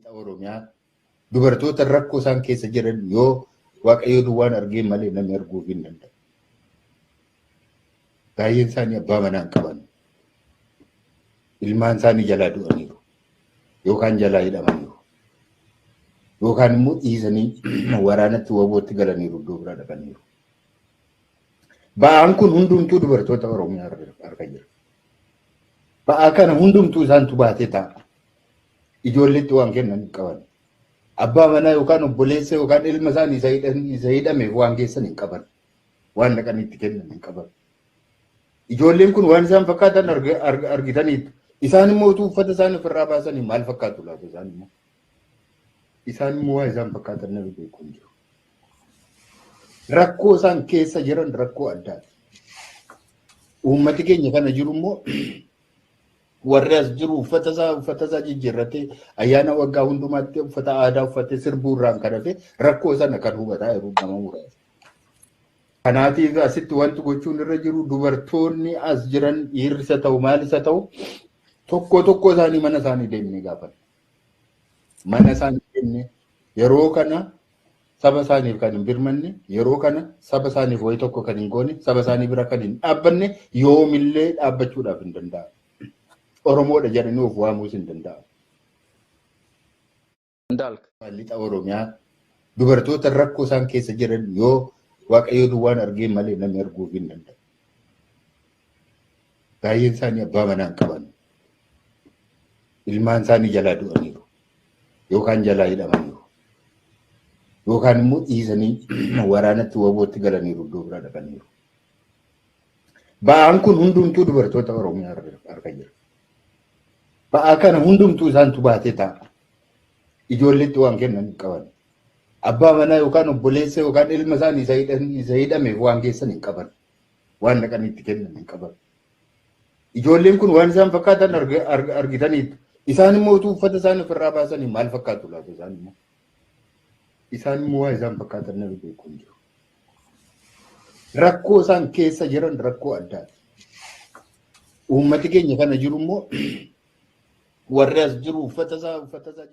Lixa Oromiyaa dubartoota rakkoo isaan keessa jiran yoo Waaqayyo duwwaan argee malee namni arguuf hin danda'u. Baay'een isaanii abbaa manaa hin qaban. Ilmaan isaanii jalaa du'aniiru. Yookaan jalaa hidhamaniiru. Yookaan immoo dhiisanii waraanatti wabootti galaniiru, iddoo biraa dhaqaniiru. Ba'aan kun hundumtuu dubartoota Oromiyaa harka jira. Ba'aa kana hundumtuu isaantu baatee taa'a. Ijoolleetti waan kennan hin qaban. Abbaa manaa yookaan obboleessa yookaan ilma isaanii isa hidhameef waan geessan hin qaban. Waan dhaqanii itti kennan hin qaban. Ijoolleen kun waan isaan fakkaatan argitaniitu. Isaan immoo utuu uffata isaanii ofirraa baasanii maal fakkaatu laata isaan immoo? Isaan immoo waan isaan fakkaatan namni beeku hin jiru. Rakkoo isaan keessa jiran rakkoo addaati. Uummati keenya kana jiru immoo, warri as jiru uffata isaa jijjiirratee ayyaana waggaa hundumaatti uffata aadaa uffatee sirbuu irraan kan hafe rakkoo sana kan hubataa jiru nama muraasa. Kanaatiif asitti wanti gochuun irra jiru, dubartoonni as jiran dhiirri isa ta'u maal isa ta'u, tokko tokko isaanii mana isaanii deemnee gaafanna. Mana isaanii deemnee yeroo kana saba isaaniif kan hin birmanne, yeroo kana saba isaaniif wayii tokko kan hin goone, saba isaanii bira kan hin dhaabbanne yoomillee dhaabbachuudhaaf hin danda'amu. Oromoodha jedhanii of waamuus hin danda'amu. Lixa Oromiyaa dubartoota rakkoo isaan keessa jiran yoo Waaqayyo duwwaan argee malee namni arguuf hin danda'u. Baay'een isaanii abbaa manaa hin qaban. Ilmaan isaanii jalaa du'aniiru. Yookaan jalaa hidhamaniiru. Yookaan immoo dhiisanii waraanatti wabootti galaniiru, iddoo biraa dhaqaniiru. Ba'aan kun hundumtuu dubartoota Oromiyaa harka jira. Ba'aa kana hundumtuu isaantu baatee taa'a. Ijoolleetti waan kennan hin qaban. Abbaa manaa yookaan obboleessa yookaan ilma isaanii isa hidhameef waan geessan hin qaban. Waan dhaqanii itti kennan hin qaban. Ijoolleen kun waan isaan fakkaatan argitaniitu. Isaan immoo utuu uffata isaanii ofirraa baasanii maal fakkaatu laata isaan immoo? Isaan immoo waan isaan fakkaatan namni beeku hin jiru. Rakkoo isaan keessa jiran rakkoo addaati. Uummati keenya kana jiru immoo, warri as jiru uffata isaa